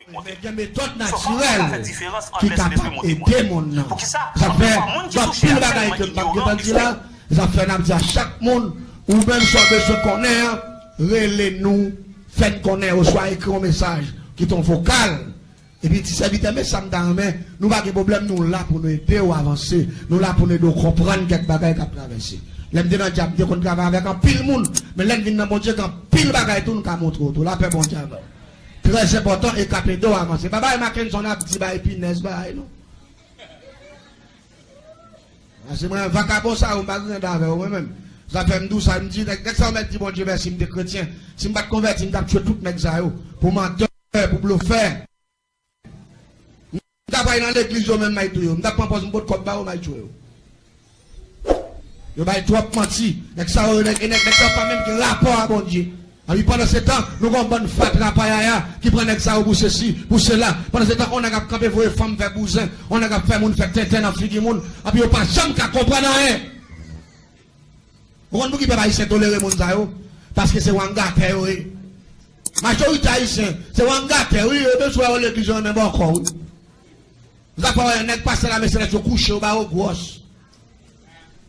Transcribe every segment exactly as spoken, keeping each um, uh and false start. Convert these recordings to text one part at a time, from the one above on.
Men gen metòd natirèl ki kapab ede moun nan. Sa fè gen anpil bagay ke m p ap gentan di la. Sa fè n ap di a chak moun, ou menm sa w bezwen konnen an, rele nou, fè n konnen, oswa ekri yon mesaj, kite yon vokal. Epi ti sèvitè, men sa m ta renmen, nou pa gen pwoblèm, nou la pou nou ede w avanse, nou la pou nou ede w konprann kèk bagay k ap travèse. Lè m te nan djab, m te konn travay avèk anpil moun, men lè n vin nan Bondye, gen anpil bagay tou n ka montre w tou. Lapè Bondye avè w. Trè enpòtan e k ap ede w avanse. Pa bay Mackenson ap di bay pinèz bagay non. Paske mwen, vakabon sa yo, m pa gen avè yo, mwen menm. Sa fè m di w sa, m di, nèg, nèg sa yo mèt di Bondye mèsi, m te kretyen. Si m pa t konvèti, m t ap tchwe tout nèg sa yo. Pou mantè, pou blofè. M t ap al nan legliz yo menm, m ay touye yo. M t ap pran pòz, m pot kòb ba yo, m ay tchwe yo. Yo bay twòp manti. Nèg sa yo, nèg, nèg, nèg sa yo pa menm gen rapò a Bondye. Epi pandan se tan, nou gon bann fatra payaya ki pran nèg sa yo pou sesi, pou sela. Pandan se tan, on nèg ap kanpe voye fanm fè bouzen, on nèg ap fè moun fè tenten nan figi moun, epi yo pa janm ka konprann anyen. Ou konn pouki pèp ayisyen tolere moun sa yo? Paske se wangatè yo ye. Majorite ayisyen, se wangatè, wi, yo bezwen wè yo legliz yo renmen bòkò, wi. Zafè wè yon nèg pase la, mesye nèg yo kouche, yo ba yo gwòs.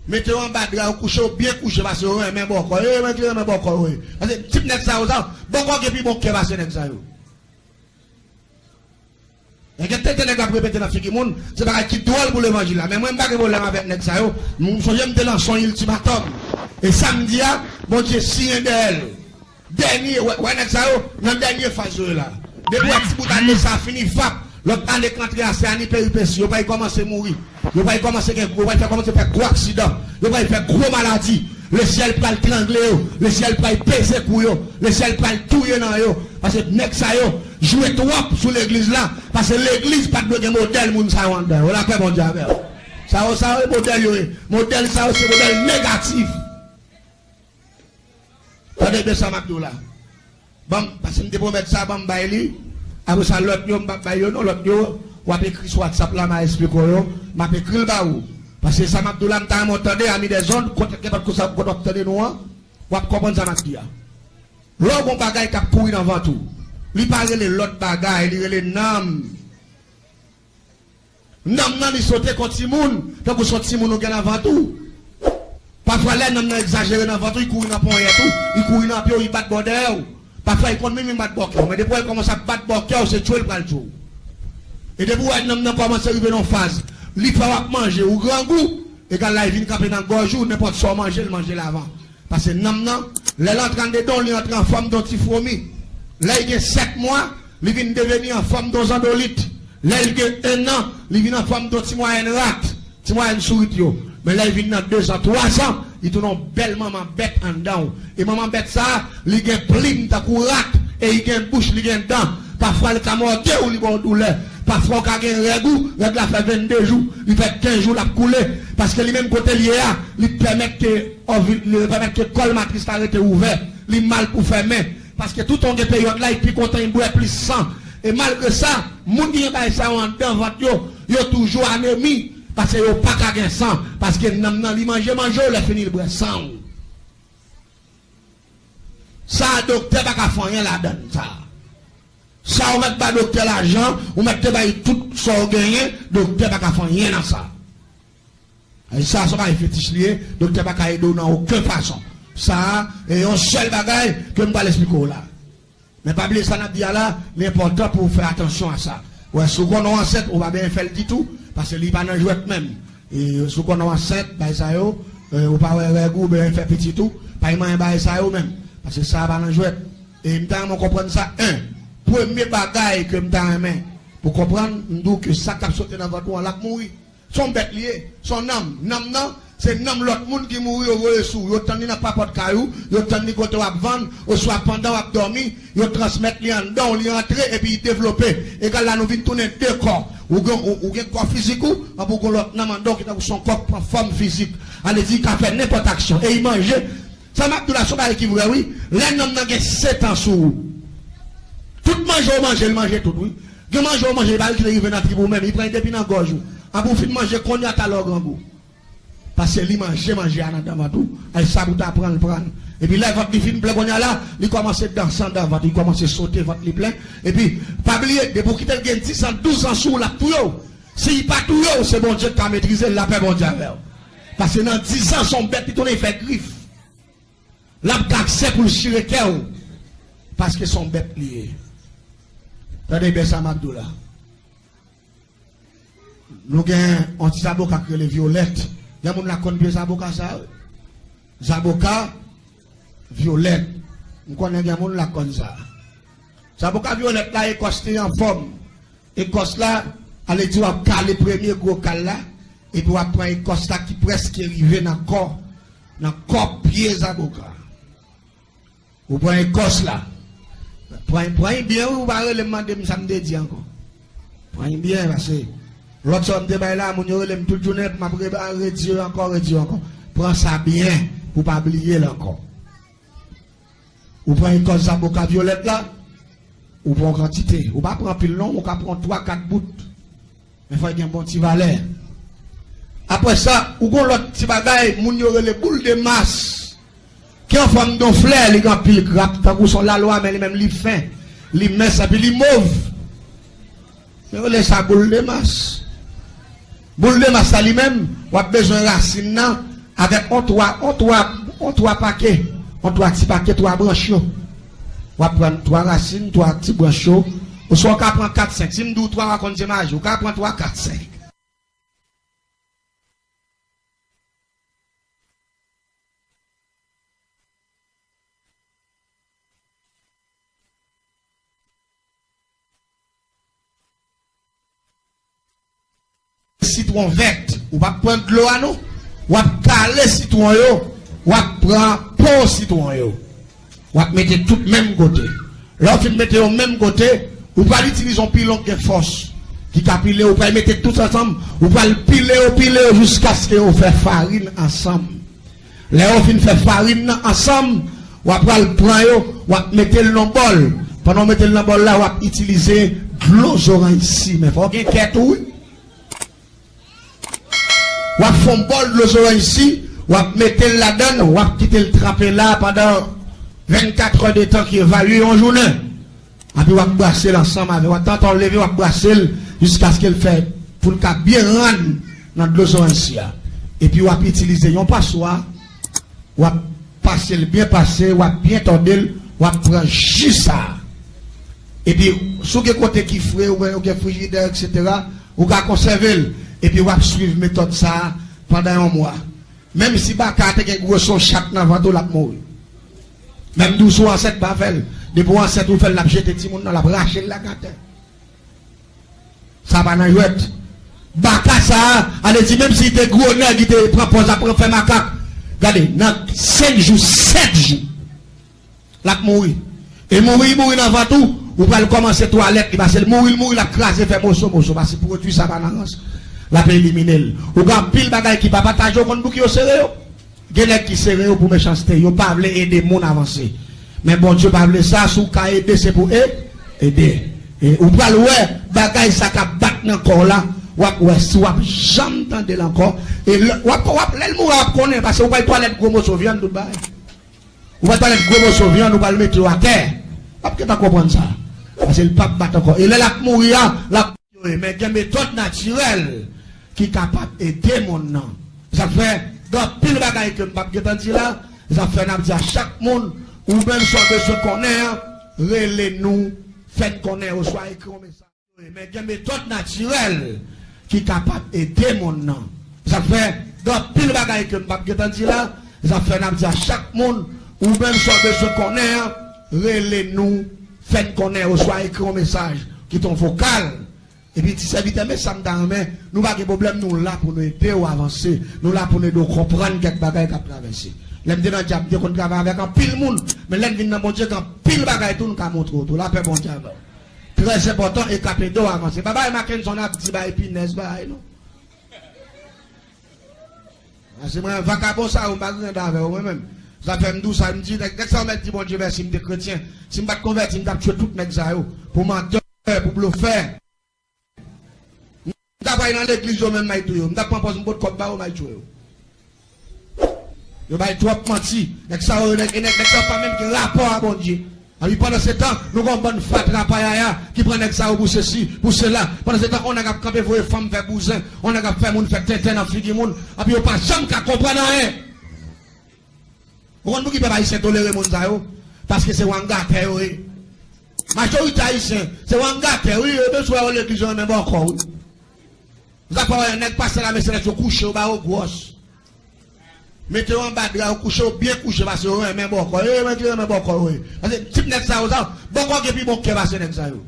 Mete yo anba dra, yo kouche, yo byen kouche, paske yo renmen bòkò. Yo renmen ki renmen bòkò, yo ye. Paske tip nèg sa yo, sa, bòkò gen pi bon kè pase nèg sa yo. E gen tenten nèg la ap repete nan figi moun, se bagay ki dwòl pou levanjil la. Men mwen, m pa gen pwoblèm avèk nèg sa yo. M sonje m te lanse yon iltimatòm. E sa m di a, Bondye siyen dèyè l. Dènye, wè, wè nèg sa yo, nan dènye faz yo ye la. Depi wè ti bout ane sa fini, vap, lòt ane k antre a, se ane peripesi, yo pral kòmanse mouri. Yo pral kòmanse gen, yo pral fè kòmanse fè gwo aksidan. Yo pral fè gwo maladi. Lesyèl pral trangle yo. Lesyèl pral peze kou yo. Lesyèl pral touye nan yo. Paske nèg sa yo jwe twòp sou legliz la. Paske legliz pa t dwe gen modèl moun sa yo anndan yo. Lapè Bondye avè w. Sa yo, sa yo e modèl yo ye. Modèl sa yo se modèl negatif. Tande byen sa m ap di w la. Ban m, paske m te pwomèt sa, ban m bay li. Apre sa, lòt yo, m p ap bay yo non, lòt yo, w ap ekri sou WhatsApp la, m a esplike w yo, m ap ekri l ba ou. Paske sa m ap di w la, m ta renmen w tande, ami des ondes, kote, kenpòt kote w ap tande nou an, w ap konprann sa m ap di a. Lè w gon bagay k ap kouri nan vant ou, li pa rele lòt bagay, li rele nanm. Nanm nan, li sote kon timoun, tankou se yon timoun ou gen nan vant ou. Pafwa, lè nanm nan egzajere nan vant ou, li kouri nan ponyèt ou, li kouri nan pye w, li bat bò dèyè w. Pafwa, li konn menm vin bat bò kè w. Men depi wè l kòmanse ap bat bò kè w, se tchwe l pral tchwe w. E depi wè nanm nan kòmanse rive nan yon faz, li fè w ap manje, ou grangou, egal la, li vin kanpe nan gòj ou, nenpòt sa w manje, l manje l avan. Paske nanm nan, lè l antre anndedan w, li antre an fòm de yon ti fwomi. Lè l gen sèt mwa, li vin deveni an fòm de yon zandolit. Lè l gen ennan, li vin an fòm de yon ti mwayèn rat, ti mwayèn sourit yo. Men lè l vin nan dezan, twazan, li tounen yon bèl manman bèt anndan w. E manman bèt sa a, li gen plim tankou rat, e li gen bouch, li gen dan. Pafwa, li ka mòde w, li ba w doulè. Pafwa, w ka gen règ ou, règ la fè vennde jou, li fè kenz jou l ap koule. Paske li menm kote l ye a, li pèmèt ke Ovi-, li pèmèt ke kòl matris la rete ouvè, li mal pou fèmen. Paske toutan w gen peryòd la, li pi kontan, li bwè plis san. E malgre sa, moun ki gen bagay sa yo anndan vant yo, yo toujou anemi, paske yo pa ka gen san. Paske nanm nan, li manje, manje w, lè fini, li bwè san w. Sa a, doktè pa ka fè anyen ladann sa. Sa ou mèt ba doktè lajan, ou mèt te bay tout sa ou genyen, doktè pa ka fè anyen nan sa. E sa, se yon bagay fetich li ye, doktè pa ka ede w nan okenn fason. Sa a, e yon sèl bagay ke m pral esplike w la. Men pa bliye sa n ap di a la, li enpòtan pou w fè atansyon a sa. Wè, si w konnen w ansent, ou pa bezwen fè l ditou, paske li pa nan jwèt menm. E si w konnen w ansent, bagay sa yo, e, ou pa wè règ ou, ou bezwen fè pitit ou, pa gen manyen bagay sa yo menm. Paske sa a pa nan jwèt. E m ta renmen w konprann sa, en. Premye bagay ke m ta renmen pou w konprann, m di w ke sa k ap sote nan vant ou an, l ap mouri. Se yon bèt li ye, se yon nanm. Nanm nan, se nanm lòt moun ki mouri, yo voye sou ou. Yo tann li nan papòt kay ou, yo tann li kote w ap vann, oswa pandan w ap dòmi, yo transmèt li anndan w, li antre epi li devlope. Egal la, nou vin tounen de kò. Ou gen, ou, ou gen kò fizik ou, anpi ou gen lòt nanm anndan w ki tankou se yon kò k pran fòm fizik. Sa vle di, li ka fè nenpòt aksyon. E li manje. Sa m ap di w la, se yon bagay ki vrè, wi. Lè nanm nan gen sèt an sou ou, tout manje ou manje, li manje tout, wi. Gen manje ou manje, li pa kite rive nan trip ou menm, li pran li depi nan gòj ou. Anpi ou fin manje, kounye a talè w grangou. Paske li manje manje a nan anndan vant ou. Ay sa pou ta pran l, pran l. Epi lè vant li fin plen kounye a la, li kòmanse danse anndan vant, li kòmanse sote, vant li plen. Epi, pa bliye, depi w kite l gen dizan, douzan sou ou, l ap touye w. Si li pa touye w, se Bondye ki ka metrize l, lapè Bondye avè w. Paske nan dizan, se yon bèt li tounen, li fè grif. L ap gen aksè pou l chire kè w. Paske se yon bèt li ye. Tande byen sa m ap di w la. Nou gen yon ti zaboka ki rele vyolèt. Gen moun la konn pye zaboka sa a, wi. Zaboka vyolèt. M konnen gen moun la konn sa. Zaboka vyolèt la, ekòs li anfòm. Ekòs la, ale di w ap kale premye gwo kal la, epi w ap pran ekòs la ki prèske rive nan kò, nan kò pye zaboka. Ou pran ekòs la. Pran, pran byen, wi, ou pa rele m mande m sa m te di ankò. Pran byen, paske lòt sa m te bay la, moun yo rele m tout jounen, m ap re-, redi yo ankò, redi yo ankò. Pran sa byen, pou w pa bliye l ankò. Ou pran ekòs zaboka vyolèt la, ou pran yon kantite. Ou pa pran anpil non, ou ka pran twa, kat bout. Men fò l gen bon ti valè. Apre sa, ou gon lòt ti bagay, moun yo rele boul de mas. Ki an fòm de yon flè, li gen anpil grap, tankou se yon lalwa, men li menm li fen, li mens, epi li mov. Yo rele sa boul de mas. Boul de mas la li menm, w ap bezwen rasin nan avèk on twa, on twa, on twa pake, on twa ti pake, twa branch yo. W ap pran twa rasin, twa ti branch yo. Oswa w ka pran kat, senk. Si m di w twa, w a konn se maji. Ou ka pran twa, kat, senk. Sitwon vèt, ou p ap pran dlo a non. W ap kale sitwon yo, w ap pran po sitwon yo. W ap mete tout menm kote. Lè w fin mete yo menm kote, ou pral itilize yon pilon k gen fòs, ki ka pile, ou pral mete tout ansanm, ou pral pile yo, pile yo jiskaske yo fè farin ansanm. Lè yo fin fè farin nan ansanm, w ap pral pran yo, w ap mete l nan bòl. Pandan w mete l nan bòl la, w ap itilize dlo zoranj si. Men fò w gen kè tou, wi. W ap fè yon bòl dlo zoranj si, w ap mete l ladan l, w ap kite l tranpe la pandan vennkat è de tan ki evalye yon jounen. Epi w ap brase l ansanm avè, w ap, tantan w leve, w ap brase l jiskaske l fè, pou l ka byen rann nan dlo zoranj si a. Epi w ap itilize yon paswa, w ap pase l byen pase, w ap byen tòde l, w ap pran ji sa a. Epi, si w gen kote ki fre, oubyen w gen frijidè, etsetera, ou ka konsève l. Epi w ap swiv metòd sa a pandan yon mwa. Menm si baka a te gen gwo son chat nan vant ou, l ap mouri. Menm di w si w ansent, pa fè l. Depi w ansent, ou fè l, l ap jete timoun nan, l ap rache l lage atè. Sa pa nan jwèt. Baka sa a, ale di menm si te gwo nèg, li te pran pòz ap fè makak. Gade, nan senk jou, sèt jou, l ap mouri. E mouri, li mouri nan vant ou, ou pral kòmanse twalèt li, paske l mouri, l mouri, l ap kraze, fè moso, moso, paske pwodui sa pa nan rans. L ap elimine l. Ou gen anpil bagay ki pa pataje, ou konn pou ki yo sere yo? Gen nèg ki sere yo pou mechanste, yo pa vle ede moun avanse. Men Bondye pa vle sa, si w ka ede, se pou e-, ede. E ou pral wè, bagay sa k ap bat nan kò w la, w ap wè si w ap janm tande l ankò. E lè, w ap, w ap, lè l mouri a, w ap konnen, paske ou pral twalèt gwo moso vyann, tout bagay. Ou pral twalèt gwo moso vyann, ou pral mete yo atè. W ap gentan konprann sa. Paske l p ap bat ankò. E lè l ap mouri a, l ap yo ye, men gen metòd natirèl ki kapab ede moun nan. Sa fè, gen anpil bagay ke m p ap gentan di la, sa fè n ap di a chak moun, ou menm sa w bezwen konnen an, rele nou, fè n konnen, oswa ekri yon mesaj. Men gen metòd natirèl ki kapab ede moun nan. Sa fè, gen anpil bagay ke m p ap gentan di la, sa fè n ap di a chak moun, ou menm sa w bezwen konnen an, rele nou, fè n konnen, oswa ekri yon mesaj, kite yon vokal. Epi di sèvitè, men sa m ta renmen, nou pa gen pwoblèm, nou la pou nou ede w avanse, nou la pou nou ede w konprann kèk bagay k ap travèse. Lè m te nan dyab, m te konn travay avèk anpil moun, men lè n vin nan Bondye, gen anpil bagay tou nou ka montre w tou. Lapè Bondye avè w. Trè enpòtan e k ap ede w avanse. Pa bay Mackenson ap di bay pinèz bagay non. Paske mwen, vakabon sa yo, m pa gen rand avè yo, mwen menm. Sa fè m di w sa, m di, nèg, nèg sa yo mèt di Bondye mèsi, m te kretyen. Si m pa t konvèti, m t ap tchwe tout nèg sa yo. Pou mantè, pou blofè. M t ap al nan legliz yo menm, m ay touye yo. M t ap pran pòz, m pot kòb ba yo, m ay tchwe yo. Yo bay twòp manti. Nèg sa yo, nèg, nèg, nèg sa yo pa menm gen rapò a Bondye. Epi pandan se tan, nou gen yon bann fatra payaya ki pran nèg sa yo pou sesi, pou sela. Pandan se tan, yon nèg ap kanpe voye fanm fè bouzen, yon nèg ap fè moun fè tenten nan figi moun. Epi yo pa janm ka konprann anyen. Ou konn pouki pèp ayisyen tolere moun sa yo? Paske se wangatè yo ye. Majorite ayisyen, se wangatè, wi, yo bezwen wè yo legliz yo renmen bòkò, wi. Zafè wè, nèg pastè la, mesye, yo kouche, yo ba yo gwòs. Mete yo anba dra, yo kouche, yo byen kouche, paske yo renmen bòkò. Yo renmen, yo renmen bòkò, wi. Paske tip nèg sa yo, sa, bòkò gen pi bon kè pase nèg sa yo.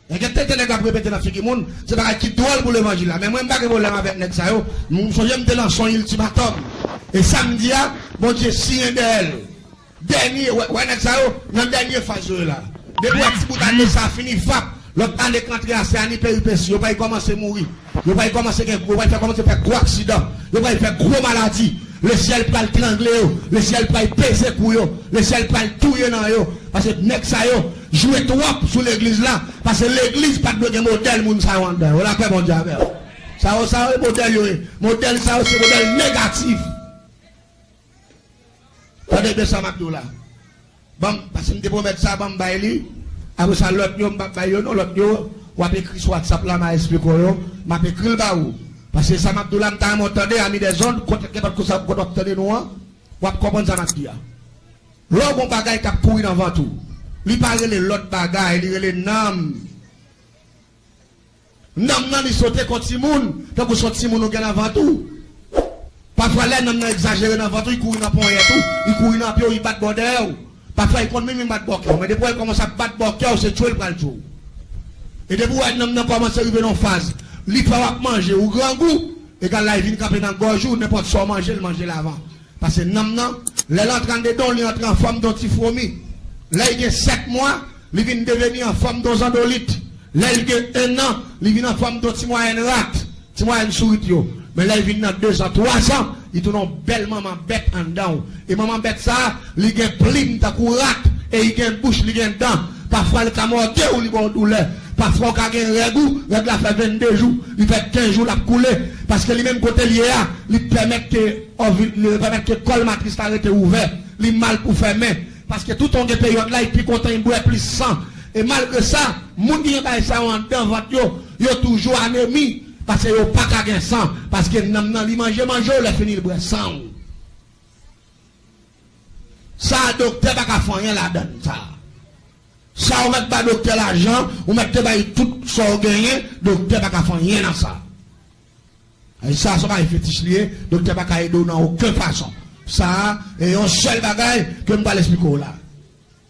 Gen tenten nèg ap repete nan figi moun, se bagay ki dwòl pou levanjil la. Men mwen, m pa gen pwoblèm avèk nèg sa yo. M sonje m te lanse yon iltimatòm. E samdi a, Bondye siyen dèyè l. Dènye, wè, wè nèg sa yo, nan dènye faz yo ye la. Depi wè ti bout ane sa fini, vap, lòt ane k antre a, se ane peripesi. Yo pral kòmanse mouri. Yo pral kòmanse gen, yo pral fè kòmanse fè gwo aksidan. Yo pral fè gwo maladi. Lesyèl pral trangle yo. Lesyèl pral peze kou yo. Lesyèl pral touye nan yo. Paske nèg sa yo jwe twòp sou legliz la. Paske legliz pa t dwe gen modèl moun sa yo anndan yo. Lapè Bondye avè w. Sa yo, sa yo e modèl yo ye. Modèl sa yo se modèl negatif. Tande byen sa m ap di w la. Ban m, paske m te pwomèt sa, ban m bay li. Apre sa, lòt yo, m p ap bay yo non, lòt yo, w ap ekri sou WhatsApp la, m a esplike w yo, m ap ekri l ba ou. Paske sa m ap di w la, m ta renmen w tande, ami des ondes, kote, kenpòt kote w ap tande nou an, w ap konprann sa m ap di a. Lè w gen yon bagay k ap kouri nan vant ou, li pa rele lòt bagay, li rele nanm. Nanm nan, li sote kon timoun, tankou se yon timoun ou gen nan vant ou. Pafwa, lè nanm nan egzajere nan vant ou, li kouri nan ponyèt ou, li kouri nan pye w, li bat bò dèyè w. Pafwa, li konn menm vin bat bò kè w. Men depi w wè l kòmanse ap bat bò kè w, se tchwe l pral tchwe w. E depi w wè nanm nan kòmanse rive nan yon faz, li fè w ap manje, ou grangou, egal la, li vin kanpe nan gòj ou, nenpòt sa w manje, l manje l avan. Paske nanm nan, lè l antre anndedan w, li antre an fòm de yon ti fwomi. Lè l gen sèt mwa, li vin deveni an fòm de yon zandolit. Lè l gen en an, li vin an fòm de yon ti mwayèn rat, ti mwayèn sourit yo. Men lè l vin nan dezan, twazan, li tounen yon bèl manman bèt anndan w. E manman bèt sa a, li gen plim tankou rat, e li gen bouch, li gen dan. Pafwa, li ka mòde w, li ba w doulè. Pafwa, w ka gen règ ou, règ la fè vennde jou, li fè kenz jou, l ap koule. Paske li menm kote l ye a, li pèmèt ke Òvil, li pèmèt ke kòl matris la rete ouvè. Li mal pou fèmen. Paske toutan w gen peryòd la, li pi kontan, li bwè plis san. E malgre sa, moun ki gen bagay sa yo anndan vant yo, yo toujou anemi. Paske yo pa ka gen san. Paske nanm nan, li manje, manje w, lè fini, li bwè san w. Sa a, doktè pa ka fè anyen ladann sa. Sa ou mèt ba doktè lajan, ou mèt te bay tout sa w genyen, doktè pa ka fè anyen nan sa. Ay, sa, se yon bagay fetich li ye, doktè pa ka ede w nan okenn fason. Sa a, e yon sèl bagay ke m pral esplike w la.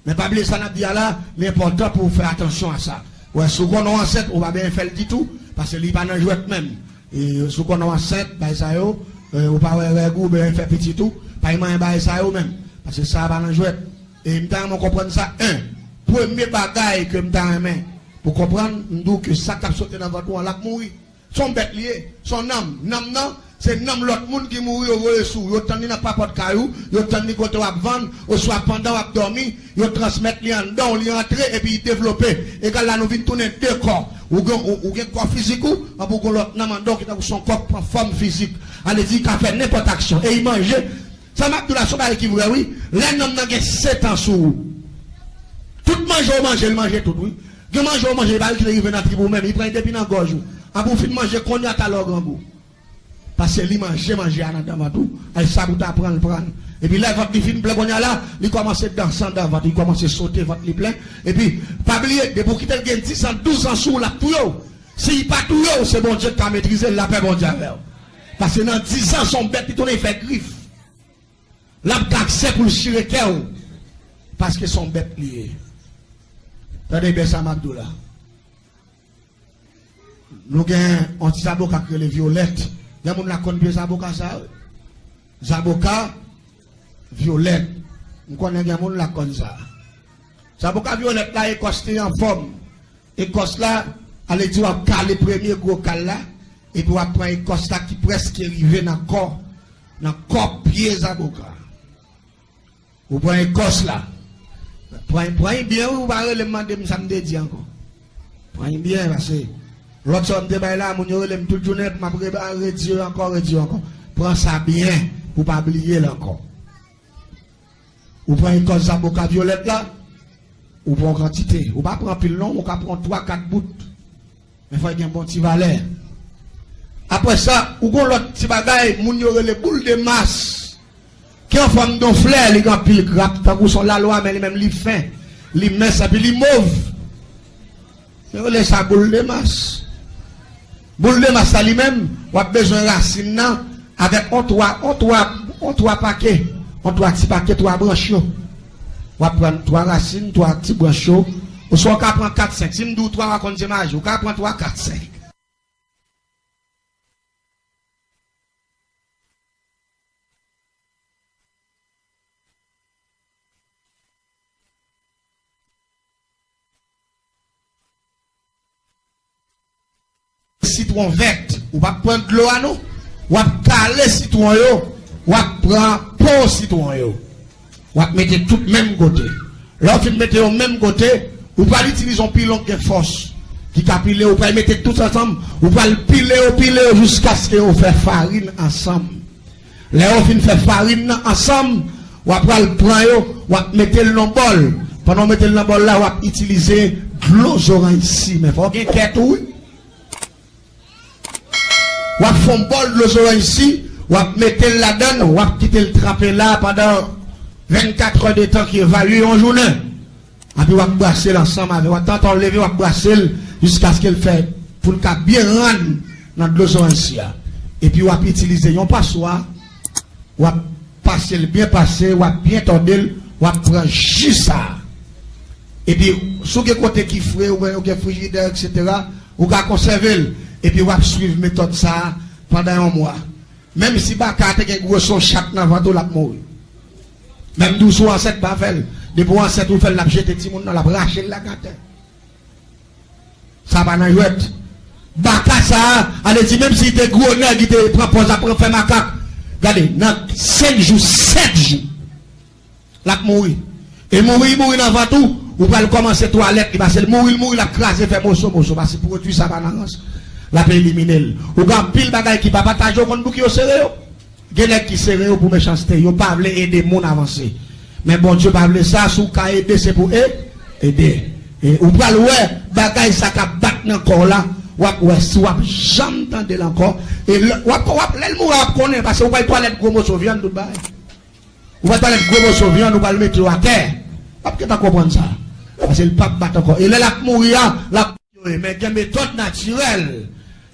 Men pa bliye sa n ap di a la, li enpòtan pou w fè atansyon a sa. Wè, si w konnen w ansent, ou pa bezwen fè l ditou, paske li pa nan jwèt menm. E si w konnen w ansent, bagay sa yo, e, ou pa wè règ ou, bezwen fè pitit ou, pa gen manyen bagay sa yo menm. Paske sa a pa nan jwèt. E m ta renmen w konprann sa, en. Premye bagay ke m ta renmen pou konprann, m di w ke sa k ap sote nan vant ou an, l ap mouri. Se yon bèt li ye, se yon nanm. Nanm nan, se nanm lòt moun ki mouri, yo voye sou ou. Yo tann li nan papòt kay ou, yo tann li kote w ap vann, oswa pandan w ap dòmi, yo transmèt li anndan w, li antre epi li devlope. Egal la, nou vin tounen de kò. Ou gen, ou, ou gen kò fizik ou, anpi ou gen lòt nanm anndan w ki tankou se yon kò k pran fòm fizik. Sa vle di, li ka fè nenpòt aksyon. E li manje. Sa m ap di w la, se yon bagay ki vrè, wi. Lè nanm nan gen sèt an sou ou, tout manje w manje, li manje tout, wi. Gen manje w manje, li pa kite rive nan trip ou menm, li pran depi nan gòj ou. Anpi w fin manje, kounye a talè w grangou. Paske li manje manje a nan anndan vant ou. Ay, sa pou ta pran l, pran l. Epi lè vant li fin plen kounye a la, li kòmanse danse anndan vant, li kòmanse sote, vant li plen. Epi, pa bliye, depi w kite l gen dis an, douz an sou ou, l ap touye w. Si li pa touye w, se Bondye ki ka metrize l, lapè Bondye avè w. Paske nan dis an, se yon bèt li tounen, li fè grif. L ap takse pou l chire kè w. Paske se yon bèt li ye. Tande byen sa m ap di w la. Nou gen yon ti zaboka k rele vyolèt. Gen moun la konn pye zaboka sa a, wi. Zaboka vyolèt. M konnen gen moun la konn sa. Zaboka vyolèt la, ekòs li anfòm. Ekòs la, ale di w ap kale premye gwo kal la, epi w ap pran ekòs la ki prèske rive nan kò, nan kò pye zaboka. Ou pran ekòs la. Pran, pran li byen, wi, ou pa rele m mande m sa m te di ankò. Pran li byen, paske lòt sa m te bay la, moun yo rele m tout jounen, m ap re-, redi yo ankò, redi yo ankò. Pran sa byen pou w pa bliye l ankò. Ou pran yon kòz zaboka vyolèt la, ou pran yon kantite. Ou pa pran anpil non, ou ka pran twa, kat bout. Men fò l gen bon ti valè. Apre sa, ou gon lòt ti bagay, moun yo rele boul de mas. Ki an fòm de yon flè, li gen anpil grap, tankou se yon lalwa, men li menm li fen, li mens, epi li mov. Yo rele sa boul de mas. Boul de mas la li menm, w ap bezwen rasin nan avèk on twa, on twa, on twa pake, on twa ti pake, twa branch yo. W ap pran twa rasin, twa ti branch yo, oswa w ka pran kat, senk. Si m di w twa, w a konn se maji, w ka pran twa, kat, senk. Sitwon vèt, ou p ap pran dlo a non. W ap kale sitwon yo, w ap pran po sitwon yo. W ap mete tout menm kote. Lè w fin mete yo menm kote, ou pral itilize yon pilon k gen fòs, ki ka pile, ou pral mete tout ansanm, ou pral pile yo, pile yo jiskaske yo fè farin ansanm. Lè yo fin fè farin nan ansanm, w ap pral pran yo, w ap mete l nan bòl. Pandan w mete l nan bòl la, w ap itilize dlo zoranj si. Men fò w gen kè tou, wi. W ap fè yon bòl dlo zoranj si, w ap mete l ladan l, w ap kite l tranpe la pandan vennkat è de tan ki evalye yon jounen. Epi w ap brase l ansanm avè, w ap tantan w leve, w ap brase l jiskaske l fè, pou l ka byen rann nan dlo zoranj si a. Epi w ap itilize yon paswa, w ap pase l byen pase, w ap byen tòde l, w ap pran ji sa a. Epi, si w gen kote ki fre, oubyen w gen frijidè, etsetera, ou ka konsève l. Epi w ap swiv metòd sa a pandan yon mwa. Menm si baka a te gen gwoso chat nan vant ou, l ap mouri. Menm si w ansent, pa fè l. Depi w ansent, ou fè l, l ap jete timoun nan, l ap rache l lage atè. Sa pa nan jwèt. Baka sa a, ale di menm si te gwo nèg, li te pran pòz ap fè makak. Gade, nan senk jou, sèt jou, l ap mouri. E mouri, li mouri nan vant ou, ou pral kòmanse twalèt li, paske l mouri, l mouri, l ap kraze, fè moso, moso, paske pwodui sa pa nan rans. L ap elimine l. Ou gen anpil bagay ki pa pataje, ou konn pou ki yo sere yo. Gen nèg ki sere yo pou mechanste, yo pa vle ede moun avanse. Men Bondye pa vle sa, si w ka ede, se pou e, ede. E ou pral wè, bagay sa k ap bat nan kò w la, w ap wè si w ap janm tande l ankò. E lè, w ap, w ap, lè l mouri a, w ap konnen, paske ou pral twalèt gwo moso vyann, tout bagay. Ou pral twalèt gwo moso vyann, ou pral mete yo atè. W ap gentan konprann sa. Paske l p ap bat ankò. E lè l ap mouri a, l ap yo ye, men gen metòd natirèl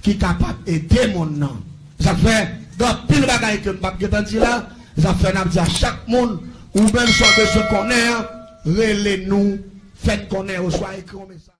ki kapab ede moun nan. Sa k fè, gen anpil bagay ke m p ap gentan di la, sa k fè n ap di a chak moun, ou menm sa w bezwen konnen an, rele nou, fè n konnen, oswa ekri yon mesaj.